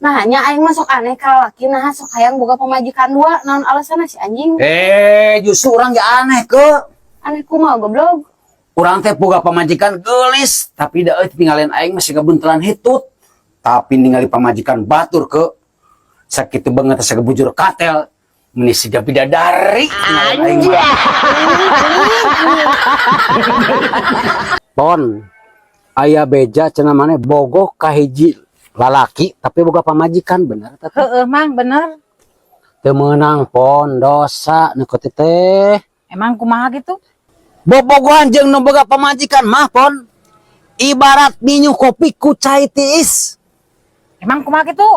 Nah, nya aing mah sok aneh ka lalaki, nah sok hayang boga pamajikan dua, naon alasanna si anjing? Eh, justru urang ge aneh ke. Aneh kumaha, goblok? Urang teh boga pamajikan geulis, tapi da euy tinggalin aing masih kabuntelan hitut. Tapi ningali pamajikan batur ke sakitu banget sagebujur katel, meni siga bidadari tinggalin aing mah. Pon, aya beja cenah maneh bogoh ka hiji lalaki tapi boga pamajikan, bener teh? Heeh, Mang, bener. Teu meunang, Pon, dosa nu kitu teh. Emang kumaha gitu? Bobogohan jeung nu boga pamajikan mah, Pon, ibarat minyu kopi ku cai tiis. Emang kumaha gitu?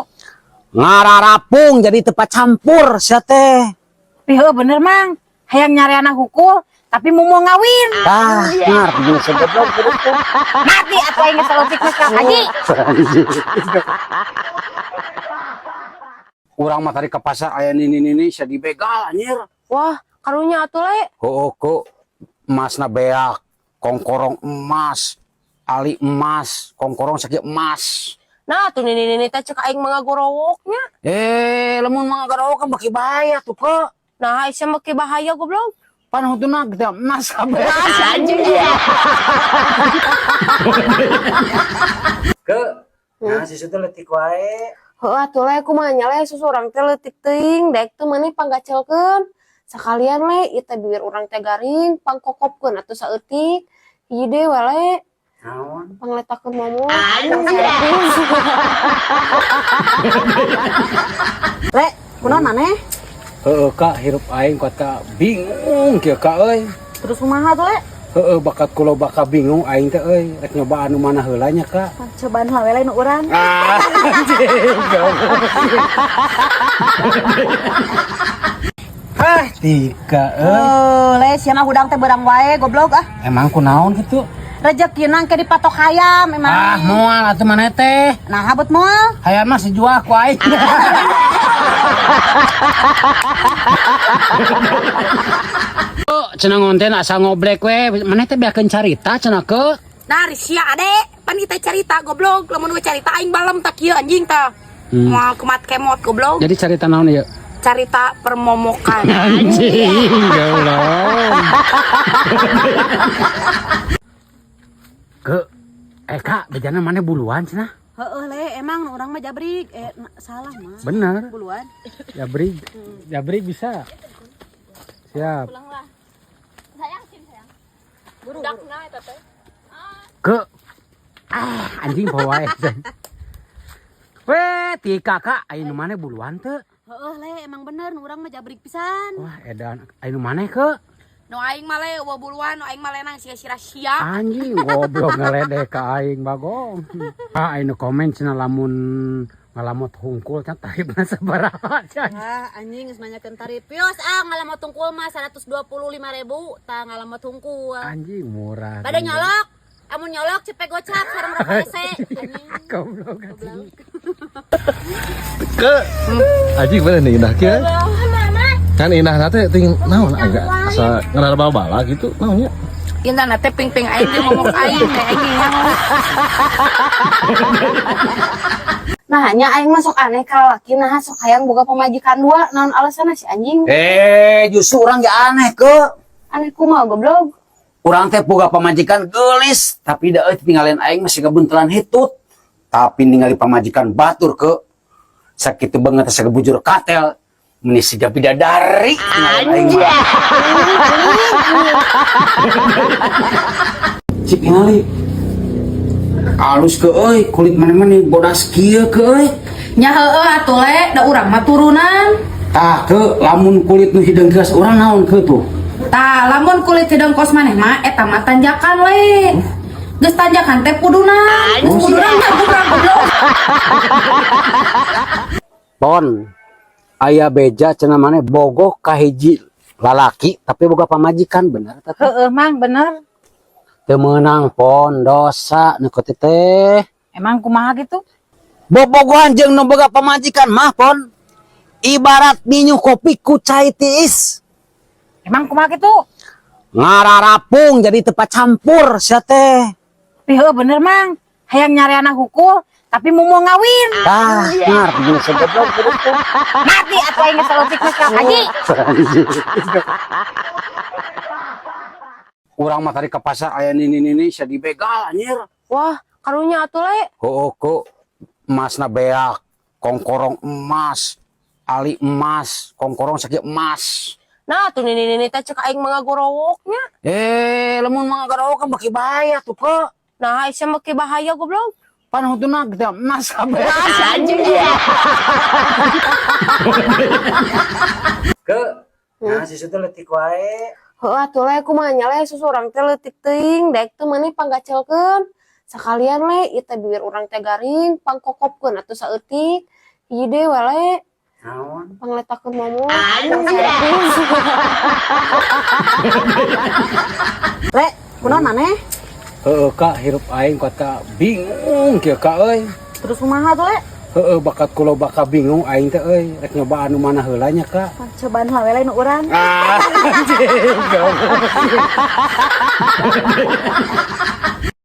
Ngararapung, jadi tepat campur sia teh. Tapi heuh bener, Mang. Hayang nyari anak hukul, tapi mau mau ngawin. Tah, ngarti jeung segoblok gitu. Mati atuh aing geus saeutik mah ka haji. Urang mah tadi ke pasar aya nini nini sia dibegal, anjir. Wah, karunya atuh, Le. Heueuh ku emasna beak, kongkorong emas, ali emas, kongkorong sakieu emas. Nah, tuh nini-nini teh cek aing mah ngagorowoknya. Eh, lamun mah ngagorowok kan baki bahaya tuh ke. Nah, Aisyah mah bahaya, goblok. Pan hutuna kita emas kabeh. Nah, si anjing dia. Ke, nah susu teh leutik wae. Heuh atuh, Le, kumaha nya, Le, susu urang teh leutik teuing, daek teu maneh panggacelkeun. Sakalian, Le, ieu teh bibir urang teh garing, pangkokopkeun atuh saeutik. Hiji deui we, Le. Naon? Pangletakeun momong. Le, kunaon maneh? Heeh Kak, hirup aing kuat ka bingung kieu Kak euy. Terus kumaha tuh, Le? Heeh, bakat kula bakal bingung aing teh euy, rek nyoba anu mana heula nya, Kak. Cobaan heula we nu urang. Ah, anjing. Hah, Tika euy. Oh, Le, sia mah hudang teh beurang wae, goblok ah. Emang kunaon kitu? Rezeki nang ke dipatok hayam emang. Ah, moal atuh maneh teh. Nah, habut moal. Hayam mah sejual ku aing. Oh, cenah ngonten asal ngoblek we, maneh teh beakeun carita cenah ke. Nah, sia ade, pan kita carita goblok, lamun we carita aing balem tak kieu anjing tah. Moal kumat kemot, goblok. Jadi carita naon ieu? Carita permomokan. Anjing, goblok. Ke eh Kak, bejana mana buluan cenah? Heeh, Le, emang urang mah jabrik. Eh, salah mah. Bener. Buluan. Jabrik. Jabrik bisa. Siap. Sayang sih, sayang. Budakna eta teh. Ke ah anjing bawa wae. Weh, Tika Kak, aya nu maneh buluan teu? Heeh, Le, emang bener nu urang mah jabrik pisan. Wah, edan aya nu maneh ke? Nu aing mah, Le, eueuh buluan, nu aing mah lenang sia sira sia. Anjing goblok ngeledek ka aing bagong. Ah, aya nu komen cenah lamun ngalamot hungkul cenah tarifna sabaraha cenah. Ah, anjing geus nanyakeun tarif. Pios ah ngalamot hungkul mah 125.000 tah ngalamot hungkul. Anjing murah. Bade nyolok, amun nyolok cepet gocap sareng rokok hese. Anjing. Goblok anjing. Ke anjing bener nih indah kieu. Kan indah teh ting naon agak asa ngerar bala gitu naonnya. Indah teh ping-ping aing ge ngomong aing teh aing nyaho. Nah, nya aing mah sok aneh ka lalaki, nah sok hayang boga pamajikan dua, naon alasanna si anjing? Eh, justru urang ge aneh ke. Aneh kumaha, goblok? Urang teh boga pamajikan geulis, tapi da euy tinggalin aing masih kabuntelan hitut. Tapi ningali pamajikan batur ke sakitu banget sagebujur katel, meni siga bidadari tinggalin aing mah. Cik ningali alus ke euy, kulit maneh-maneh bodas kieu ke euy. Nya heueuh atuh, Le, da urang mah turunan. Tah ke lamun kulit nu hideung geus urang naon ke tuh? Tah, lamun kulit hideung kos maneh mah eta mah tanjakan, Le. Geus tanjakan teh pudunan. Geus pudunan mah urang, goblok. Pon, aya beja cenah maneh bogoh ka hiji lalaki tapi boga pamajikan, bener teh? Heeh, Mang, bener. Teu meunang, Pon, dosa nu kitu teh. Emang kumaha gitu? Bobogohan jeung nu boga pamajikan mah, Pon, ibarat minyu kopi ku cai tiis. Emang kumaha gitu? Ngararapung, jadi tepat campur sia teh. Tapi heueuh bener, Mang. Hayang nyari anak hukul, Tapi mau mau ngawin. Ah, ngarep jeung segoblok gitu. Mati atuh aing geus saleutik mah Kang Haji. Urang mah tadi ke pasar aya nini nini sia dibegal anjir. Wah, karunya atuh le. Heueuh ku emasna beak, kongkorong emas, ali emas, kongkorong sakieu emas. Nah, tuh nini-nini teh cek aing mah ngagorowoknya. Eh, lamun mah ngagorowok kan baki bahaya tuh ke. Nah, Aisyah make bahaya goblok. Pan hutuna kita emas kabeh. Anjing. Ke. Nah, susu teh leutik wae. Heuh atuh le kumaha nya le susu urang teh leutik teuing daek teu maneh panggacelkeun. Sakalian le ieu teh bibir urang teh garing pangkokopkeun atuh saeutik. Hiji deui we le Naon? pangletakeun momong. Le, kunaon maneh? Heeh, Kak, hirup aing kuat ka bingung kieu Kak euy. Terus kumaha tuh, Le? Heeh, bakat kula bakal bingung aing teh euy, rek nyoba anu mana heula nya Kak. Cobaan heula we nu urang. Ah, anjing.